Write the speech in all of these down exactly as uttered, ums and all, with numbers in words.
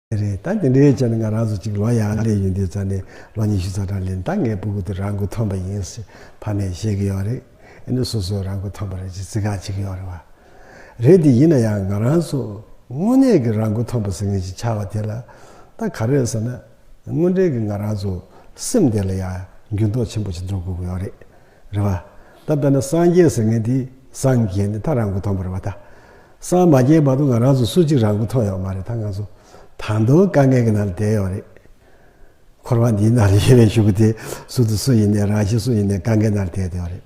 རེད། ད་དེ་འདྲའི་ཆ་ནས་ང་རང་ཚོ་གཅིག་ལོ་ཡར་སླེབས་ཡོང་དུས་ཙང་ནས་ལོ་ཉི་ཤུ་རྩ་གྲངས་སླེབས། ད་ངའི་སྤུ་གུ་དེ་རང་མགོ་ཐོན་པ་ཡིན་ཟེར་ཕ་མས་བཤད་ཀྱི་ཡོད་རེད། ཨ་ནི་སོ་སོ་རང་མགོ་ཐོན་པ་རེད་ཅེས་བརྩི་བཀུར་བྱེད་ཀྱི་ཡོད་རེད་བ། རེད་དེ་ཡིན་ན་ཡང་ང་རང་ཚོ་དངོས་གནས་ཀྱི་རང་མགོ་ཐོན་པ་ཟེར་མཁན་ཅིག་ཆགས་པ་དེ་ལ་ད་ག་རེ་ཟེར་ན། དངོས་འབྲེལ་གྱི་ང་རང་ཚོ་སེམས་དེ་ལ་ཡང་འགྱུར་ལྡོག་ཆེན་པོ་ཞིག་འགྲོ་དགོས་ཀྱི་ཡོད་རེད། རེད་བ། ད་དཔེར་ན་སངས་རྒྱས་ཟེར་མཁན་དེ་སངས་རྒྱས་ནས་ད་རང་མགོ་ཐོན་པ་རེད་བ་ད། སངས་མ་རྒྱས་བར་དུ་ང་རང་ཚོ་སུ་གཅིག་རང་མགོ་ཐོན་ཡོད་མ་རེད། ད་ང་ཚོ་ད་དུང་དཀའ་ངལ་གྱི་ནང་ལ་བསྡད་ཡོད་རེད། འཁོར་བ་འདིའི་ནང་ལ་ཡོད་པའི་གཞུག་གུ་དེ་སུ་དང་སུ་ཡིན་ནའི་རང་གཞན་སུ་ཡིན་ནའི་དཀའ་ངལ་ནང་ལ་བསྡད་ཡོད་རེད།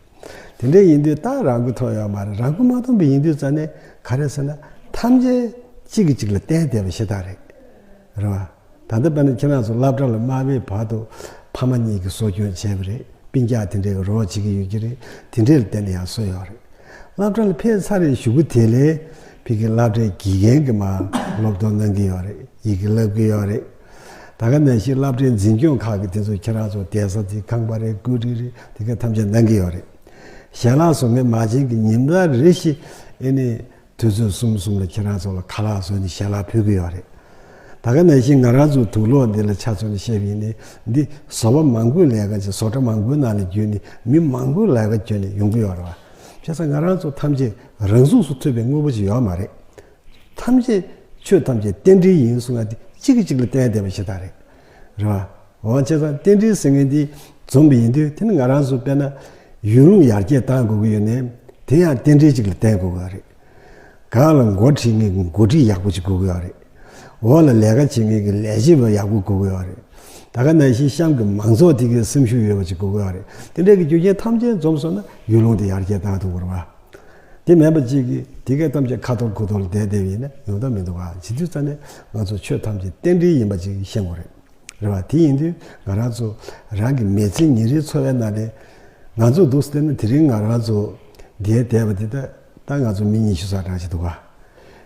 དེ་འདྲ་ཡིན་དུས་ད་རང་མགོ་ཐོན་ཡོད་མ་རེད། རང་མགོ་མ་ཐོན་པ་ཡིན་དུས་ཙང་ནས་ག་རེ་ཟེར་ན་ཐམས་ཅད་གཅིག་གིས་གཅིག་ལ་བརྟེན་བསྡད་པ་ཞེ་དྲག་རེད། རེད་བ། ད་ལྟ་དཔེར་ན་ཁྱེད་རང་ཚོ་སློབ་གྲྭ་ལ་མ་བསྡད་བར་དུ་ཕ་མ་གཉིས་ཀྱིས་གསོ་སྐྱོང་བྱས་པ་རེད། སྤུན་ཀྱག་དེ་འདྲའི་རོགས་བྱེད་ཀྱི་ཡོད་ཀྱི་རེད། དེ་འདྲའི་ལ་བརྟེན་ནས་ཡང་གསོ་ཡོད་རེད། སློབ་གྲྭ་ལ་ཕེབས་ཚར་བའི་གཞུག་གུ་དེ་ལས་ཕ་གི་སློབ་གྲྭའི་དགེ་རྒན་གྱིས་མར་སློབ་སྟོན་གནང་གི་ཡོད་རེད། ཡི་གེ་བསླབ་ཀྱི་ཡོད་རེད། ད་ག་ནང་བཞིན་སློབ་གྲྭའི་འཛིན་སྐྱོང་ཁག་གིས་དེ་ཚོ་ཁྱེད་རང་ཚོ་བསྡད་ས་དེ་ཁང་པ་རེད། སྐུ་བགྲེས་རེད། དེ་ག་ཐམས་ཅད་གནང་གི་ཡོད་རེད། ཞལ་ལག་བཟོ་མཁན་མ་བྱན་གྱིས་ཉིན་ལྟར་རེ་བཞིན་ཨེ་ནི་དུས་ཚོད་གསུམ་གསུམ་ལ་ཁྱེད་རང་ཚོ་ལ་ཁ་ལག་བཟོས་ནས་ཞལ་ལག་ཕུལ་གྱི་ཡོད་རེད། ད་ག་ནང་བཞིན་ང་རང་ཚོའི་དུག་ལོག་འདི་ལ་ཆ་མཚོན་ནས་བཤད་པ་ཡིན་ན། འདི་བཟོ་པ་མང་པོས་ལས་ཀ་བྱས། བཟོ་གྲྭ་མང་པོའི་ནང་ནས་བརྒྱུད་ནས་མི་མང་པོས་ལས་ཀ་བརྒྱུད་ནས་ཡོང་གི་ཡོད་རེད་བ། བྱས་ཙང་ང་རང་ཚོ་ཐམས་ཅད་རང་གཟུགས་སུ་ཐུབ་པའི་དངོས་པོ་ཅིག་ཡོད་མ་རེད། ཐམས་ཅད་ཆོས་ཐམས་ཅད་རྟེན་འབྲེལ་ཡིན་གསུང་ཡ་དེ་གཅིག་གིས་གཅིག་ལ་བརྟེན་བསྡད་པ་ཞིག་ད་རེད། རེད་བ། འོ་བྱས་ཙང་རྟེན་འབྲེལ་ཟེར་མཁན་འདི་འཛོམས་པ་ཡིན་དུས་དེ་ནི་ང་རང་ཚོ་དཔེར་ན་ཡུལ་ལུང་ཡར་རྒྱས་གཏང་དགོས་ཀྱི་ཡོད་ནའི་དེ་ཡང་རྟེན་འབྲེལ་གཅིག་ལ་བརྟེན་དགོས་ཀྱི་ཡོད་རེད། གངས་ལ་འགོ་ཁྲིད་མཁན་གྱི་འགོ་ཁྲིད་ཡག་པོ་ཅིག་དགོས་ཀྱི་ཡོད་རེད། འོག་ལ་ལས་ཀ་བྱེད་མཁན་གྱི་ལས་བྱེད་པ་ཡག་པོ་དགོས་ཀྱི་ཡོད་རེད། ད་ག་ནང་བཞིན་གཤམ་གྱི་མང་ཚོགས་དེ་གའི་སེམས་ཤུགས་ཡོད་པ་ཅིག་དགོས་ཀྱི་ཡོད་རེད། དེ་འདྲའི་གི་རྒྱུ་རྐྱེན་ཐམས་ཅད་འཛོམས་སོང་ན་ཡུལ་ལུང་དེ་ཡར་རྒྱས་གཏང་ཐུབ་ཀྱི་རེད་བ། དེ་མིན་པ་ཅིག་གིས་དེ་གའི་ཐམས་ཅད་ཁ་འཐོར་ཁུ་འཐོར་ལ་བསྡད་བསྡད་པ་ཡིན་ན་ཡོང་ཐབས་མི་འདུག་བ། བྱེད་དུས་ཙ་ནས་ང་ཚོ་ཆོས་ཐམས་ཅད་རྟེན་འབྲེལ་ཡིན་པ་ཅིག་ཤེས་དགོས་རེད། རེད་བ། དེ་ཡིན་དུས་ང་རང་ཚོ་རང་གི་མི་ཚེ་ཉིན་རེའི་འཚོ་བའི་ནང་ནས་ང་ཚོ་འདུག་སེ་བལྟས་ན་དེ་རིང་ང་རང་ཚོ་འདིར་བསྡད་པ་འདི་ད་ད་ང་ཚོ་མི་ཉི་ཤུ་རྩ་གྲངས་ཤིག་འདུག་ག་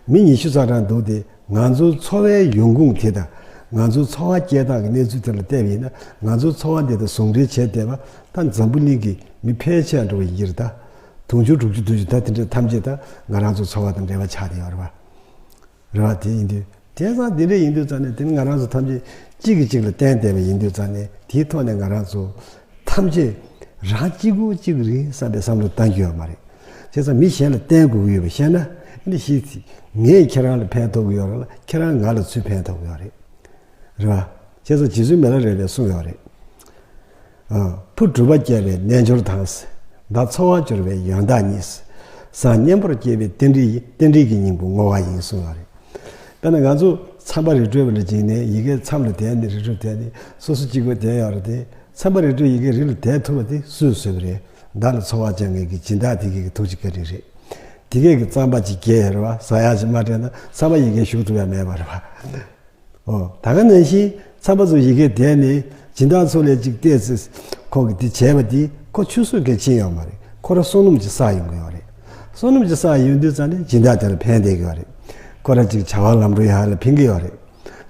མི་ཉི་ཤུ་རྩ་གྲངས་འདུག་སྟེ་ང་ཚོའི་འཚོ་བའི་ཡོང་ཁུངས་དེ་དང་ང་ཚོའི་འཚོ་བ་སྐྱེལ་སྟངས་ཀྱི་གནས་ཚུལ་དེ་ལ་བལྟས་པ་ཡིན་ན། ང་ཚོའི་འཚོ་བ་འདི་དང་ཟུང་འབྲེལ་བྱས་བསྡད་པ་ད་འཛམ་བུ་གླིང་གི་མི་ཕལ་ཆེར་འགྲོ་བ་ཡིན་གྱི་རེད། ད་དུང་ཕྱུར་དྲུག་ཅུ་བདུན་ཅུ་ད་དེ་འདྲ་ཐམས་ཅད་ད་ང་རང་ཚོའི་འཚོ་བ་དང་འབྲེལ་བ་ཆགས་བསྡད་ཡོད་རེད་བ། རེད་བ། དེ་ཡིན་དུས་དེང་སང་འདི་འདྲ་ཡིན་དུས་ཙང་ནས་དེ་ནི་ང་རང་ཚོ་ཐམས་ཅད་གཅིག་གིས་གཅིག་ལ་བརྟེན་བསྡད་པ་ཡིན་དུས་ཙང་ནས་དེའི་ཐོག་ནས་ང་རང་ཚོ་ཐམས་ཅད་རང་གཅིག་པུ་གཅིག་རེད་བསམ་པའི་བསམ་བློ་གཏང་རྒྱུ་ཡོད་མ་རེད། བྱས་ཙང་མི་གཞན་ལ་བརྟེན་དགོས་ཀྱི་ཡོད་པ་ཤེས་ན། ཨ་ནི་ཤེས་ཚེ་ངས་ཁྱེད་རང་ལ་ཕན་ཐོགས་ཀྱི་ཡོད་རེད་ལ་ཁྱེད་རང་ང་ལ་ཚུར་ཕན་ཐོགས་ཀྱི་ཡོད་རེད། རེད་བ། བྱས་ཙང་རྗེ་བཙུན་མི་ལ་རས་པས་གསུངས་ཡོད་རེད། ཨ། ཕོ་གྲུ་པ་བསྐྱལ་བའི་རྣལ་འབྱོར་དང་། མདའ་འཚོ་བ་སྦྱོར་བའི་ཡོན་བདག་གཉིས། བཟའ་གཉེན་པོར་སྐྱེས་པའི་རྟེན་འབྲེལ་ཡིན། རྟེན་འབྲེལ་གྱི་སྙིང་པོ་བསྔོ་བ་ཡིན་གསུངས་ཡོད་རེད། དཔེར་ན་ང་ཚོ་ཚན་པ་རི་ཁྲོད་པ་ལ་བྱིན་ནས་ཡི་གེ་མཚམས་ལ་བསྡད་ནས་རི་ཁྲོད་བསྡད་ནས་སོ་སོ་གཅིག་པུ་བསྡད་ཡོད་རེད་དེ། ཚན་པ་རི་ཁྲོད་ཡི་གེ་རི་ལ་བསྡད་ཐུབ་པ་དེ་སུས་བཟོས་པ་རེད། མདའ་ལ་འཚོ་བ་སྦྱང་མཁན་གྱི་སྦྱིན་བདག་དེ་གའི་གི་ཐུགས་རྗེ་བཀའ་དྲིན་རེད། དེ་གའི་གི་རྩམ་པ་ཅིག་སྐྱེས་ཡོད་རེད་བ། ཟ་ཡག་ཅིག་མ་སྤྲད་ན་ཚན་པ་ཡི་གེ་ཞུགས་ཐུབ་ཡ་མེད་པ་རེད་བ། ཨོ། ད་ག་ནང་བཞིན་ཚན་པ་ཚོ་ཡི་གེ་བསྡད་ནས་སྦྱིན་བདག་ཚོ་ལས་ཅིག་བལྟས་ཚེ་ཁོ་གིས་དེ་བྱས་པ་དེ་ཁོ་ཆུད་ཟོས་གལ་ཆེན་ཡོད་མ་རེད། ཁོ་ར་བསོད་ནམས་ཅིག་བསགས་ཡོང་གི་ཡོད་རེད། བསོད་ནམས་ཅིག་བསགས་ཡོང་དུས་ཙང་ནས་སྦྱིན་བདག་དེ་ལ་ཕན་བསྡད་ཀྱི་ཡོད་རེད། ཁོ་ར་ཅིག་བྱ་བ་ལམ་འགྲོ་ཡག་ལ་ཕན་གྱི་ཡོད་རེད།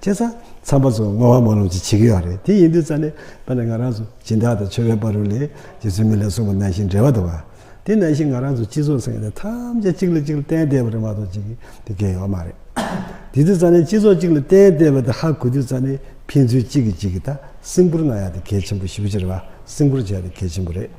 བྱས་ཙང་ཚན་པ་ཚོ་བསྔོ་བ་སྨོན་ལམ་ཅིག་བྱེད་ཀྱི་ཡོད་རེད། དེ་ཡིན་དུས་ཙང་ནས་དཔེར་ན་ང་རང་ཚོ་སྦྱིན་བདག་དང་མཆོད་པའི་བར་དུ་ལས་རྗེ་བཙུན་མི་ལས་གསུངས་པ་ནང་བཞིན་འབྲེལ་བ་འདུག་ག་དེ་ནང་བཞིན་ང་རང་ཚོ་སྤྱི་ཚོགས་ཟེར་མཁན་དེ་ཐམས་ཅད་གཅིག་ལ་གཅིག་ལ་བརྟེན་བསྡད་པ་རེད་མ་གཏོགས་གཅིག་གི་དེ་གས་ཡོད་མ་རེད། དེ་དུས་ཙང་ནས་སྤྱི་ཚོགས་གཅིག་ལ་བརྟེན་བསྡད་པ་དེ་ཧ་གོ་དུས་ཙང་ནས་ཕན་ཚུན་གཅིག་གིས་གཅིག་གི་ད་སེམས་ཁུར་གནང་ཡག་དེ་གལ་ཆེན་པོ་ཞེ་པོ་ཅིག་རེད་བ། སེམས་ཁུར་བྱས་ཏེ་གལ་ཆེན་པོ་རེད།